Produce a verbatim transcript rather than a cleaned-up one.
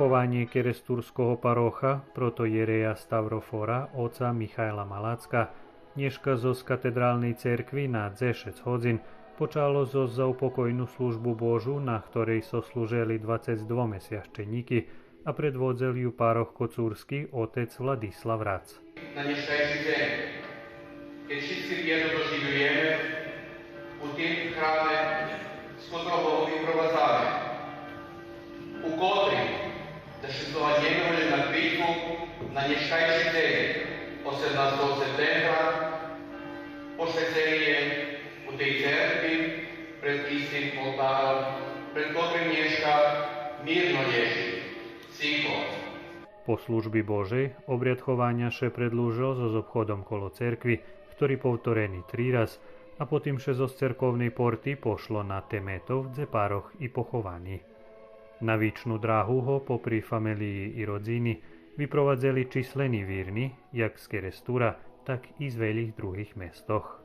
Похованє керестурского пароха, протоєрея Ставрофора, оца Михайла Малацка, нєшка зоз катедралней церкви на дзешец годзин почало зоз заупокойну службу Божу, на хторей сослужели двацец двоме священїки, а предводзел ю парох коцурски отец Владислав Рац. На нєшкайши дзень, кед шицки бєду доживюєме у тим храме, з котрого го випровадзаме, у котрим да ше здогаднєме лєм на квитку, на нєшкайши дзень, осемнастого септембра, пошвецени є у тей церкви пред истим олтаром, пред котрим нєшка мирно лєжи, цихо. По служби Божей обряд хованя ше предлужел зоз обходом коло церкви, хтори повторени три раз, а потим ше зоз церковней порти пошло на теметов, дзе парох и поховани. На вичну драгу го попри фамелиї и родзини випровадзели числени вирни, як з Керестура, так и з велїх других местох.